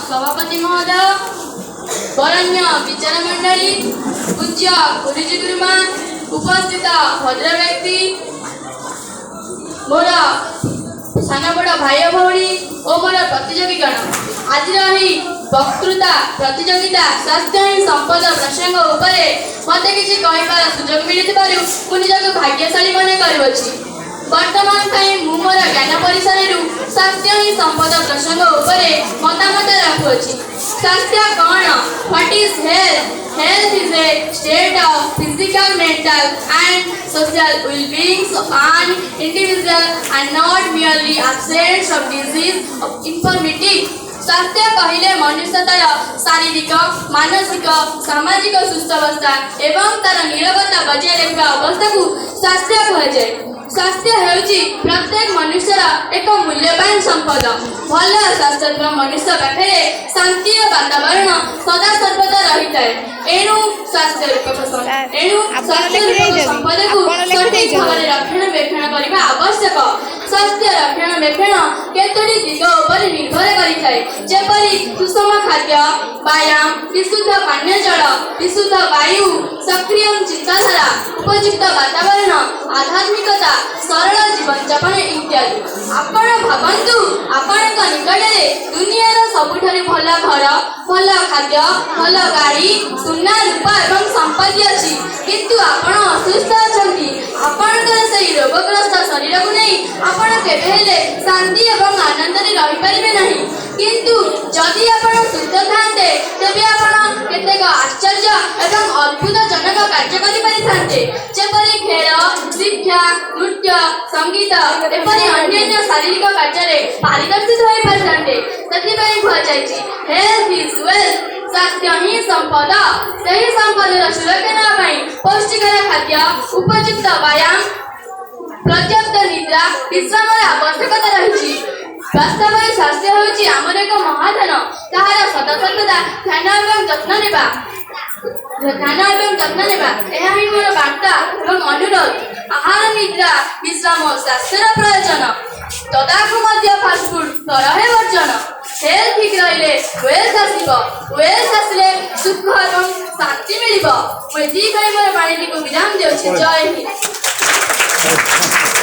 ସଭାପତି ମହୋଦୟ, ବରେଣ୍ୟ ବିଚାର ମଣ୍ଡଳୀ, ପୂଜ୍ୟ ଗୁରୁଜୀ ଗୁରୁମା, ଉପସ୍ଥିତ ଭଦ୍ର ବ୍ୟକ୍ତି, ମୋର ସାନ ବଡ଼ ଭାଇ ଓ ଭଉଣୀ ଓ ମୋର ପ୍ରତିଯୋଗୀଗଣ, ଆଜିର ଏହି ବକ୍ତୃତା ପ୍ରତିଯୋଗିତା "ସ୍ୱାସ୍ଥ୍ୟ ହିଁ ସମ୍ପଦ" ପ୍ରସଙ୍ଗ ଉପରେ ମୋତେ କିଛି କହିବାର ସୁଯୋଗ ମିଳିଥିବାରୁ ମୁଁ ନିଜକୁ ଭାଗ୍ୟଶାଳୀ ମନେ କରୁଅଛି। ବର୍ତ୍ତମାନ ପାଇଁ ମୁଁ ମୋର ଜ୍ଞାନ ପରିସରରୁ ସ୍ୱାସ୍ଥ୍ୟ ହିଁ ସମ୍ପଦ ପ୍ରସଙ୍ଗ ଉପରେ ମତାମତ ରଖୁଅଛି। ସ୍ୱାସ୍ଥ୍ୟ କ'ଣ? What is health? Health is a state of physical, mental and social well-being of an individual and not merely absence of disease or infirmity. ସ୍ୱାସ୍ଥ୍ୟ କହିଲେ ମନୁଷ୍ୟ ତାର ଶାରୀରିକ, ମାନସିକ, ସାମାଜିକ ସୁସ୍ଥ ଅବସ୍ଥା ଏବଂ ତାର ନିରୋଗତା ବଜାୟ ରଖିବା ଅବସ୍ଥାକୁ ସ୍ୱାସ୍ଥ୍ୟ କୁହାଯାଏ। ସ୍ୱାସ୍ଥ୍ୟ ହେଉଛି ପ୍ରତ୍ୟେକ ମନୁଷ୍ୟର ଏକ ମୂଲ୍ୟବାନ ସମ୍ପଦ। ଭଲ ସ୍ୱାସ୍ଥ୍ୟ ଥିବା ମନୁଷ୍ୟ ପାଖରେ ଶାନ୍ତିର ବାତାବରଣ ସଦା ସର୍ବଦା ରହିଥାଏ। ଏଣୁ ଆପଣ ସ୍ୱାସ୍ଥ୍ୟ ଲେଖି ରୂପକ ଦେଇଛନ୍ତି। ସମ୍ପଦକୁ ଆପଣ ଲେଖି ସଠିକ ଦେଇଛନ୍ତି। ଭାବରେ ରକ୍ଷଣାବେକ୍ଷଣ କରିବା ଆବଶ୍ୟକ। ସ୍ୱାସ୍ଥ୍ୟ ରକ୍ଷଣାବେକ୍ଷଣ କେତୋଟି ଦିଗ ଉପରେ ନିର୍ଭର କରିଥାଏ, ଯେପରି ସୁଷମ ଖାଦ୍ୟ, ବ୍ୟାୟାମ, ବିଶୁଦ୍ଧ ପାନୀୟ ଜଳ, ବିଶୁଦ୍ଧ ବାୟୁ, ସକ୍ରିୟ ଚିନ୍ତାଧାରା, ଉପଯୁକ୍ତ ବାତାବରଣ, ଆଧ୍ୟାତ୍ମିକତା, ସରଳ ଜୀବନଯାପନ ଇତ୍ୟାଦି। ଆପଣ ଭାବନ୍ତୁ, ଆପଣଙ୍କ ନିକଟରେ ଦୁନିଆର ସବୁଠାରୁ ଭଲ ଘର, ଭଲ ଖାଦ୍ୟ, ଭଲ ଗାଡ଼ି, ସୁନା, ରୂପା ଏବଂ ସମ୍ପତ୍ତି ଅଛି, କିନ୍ତୁ ଆପଣ ଅସୁସ୍ଥ ଅଛନ୍ତି। ଆପଣଙ୍କର ସେଇ ରୋଗଗ୍ରସ୍ତ ଶରୀରକୁ ନେଇ ଆପଣ କେବେ ହେଲେ ଶାନ୍ତି ଏବଂ ଆନନ୍ଦରେ ରହିପାରିବେ ନାହିଁ। କିନ୍ତୁ ଯଦି ଆପଣ ସୁସ୍ଥ ଥାନ୍ତେ, ତେବେ ଆପଣ କେତେକ ଆଶ୍ଚର୍ଯ୍ୟ ଏବଂ ଅଦ୍ଭୁତଜନକ କାର୍ଯ୍ୟ କରିପାରିଥାନ୍ତେ, ଯେପରି ଖେଳ, ଶିକ୍ଷା, ନୃତ୍ୟ, ସଙ୍ଗୀତ ଏପରି ଅନ୍ୟାନ୍ୟ ଶାରୀରିକ କାର୍ଯ୍ୟରେ ପାରିଦର୍ଶିତ ହୋଇପାରିଥାନ୍ତେ। ସେଥିପାଇଁ କୁହାଯାଇଛି, "Health is wealth." ସ୍ୱାସ୍ଥ୍ୟ ହିଁ ସମ୍ପଦ। ସେହି ସମ୍ପଦର ସୁରକ୍ଷା ନେବା ପାଇଁ ପୌଷ୍ଟିକର ଖାଦ୍ୟ, ଉପଯୁକ୍ତ ବ୍ୟାୟାମ, ପର୍ଯ୍ୟାପ୍ତ ନିଦ୍ରା, ବିଶ୍ରାମର ଆବଶ୍ୟକତା ରହିଛି। ବାସ୍ତବରେ ସ୍ୱାସ୍ଥ୍ୟ ହେଉଛି ଆମର ଏକ ମହାଧନ। ତାହାର ସଦାସର୍ବଦା ଧ୍ୟାନ ଏବଂ ଯତ୍ନ ନେବା, ଏହା ହିଁ ମୋର ବାର୍ତ୍ତା ଏବଂ ଅନୁରୋଧ। ଆହାର, ନିଦ୍ରା, ବିଶ୍ରାମ ସ୍ୱାସ୍ଥ୍ୟର ପ୍ରୟୋଜନ। ତଦାଖୁ ମଧ୍ୟ ଫାଷ୍ଟଫୁଡ କରହେ ବର୍ଜନ। ହେଲ୍ଥ ଠିକ ରହିଲେ ୱେଲ୍ଥ ଆସିବ। ୱେଲ୍ଥ ଆସିଲେ ସୁଖ ଏବଂ ଶାନ୍ତି ମିଳିବ। ମୁଁ ଏତିକି କହି ମୋର ବାଣୀଟିକୁ ବିରାମ ଦେଉଛି। ଜୟ ହିନ୍ଦ।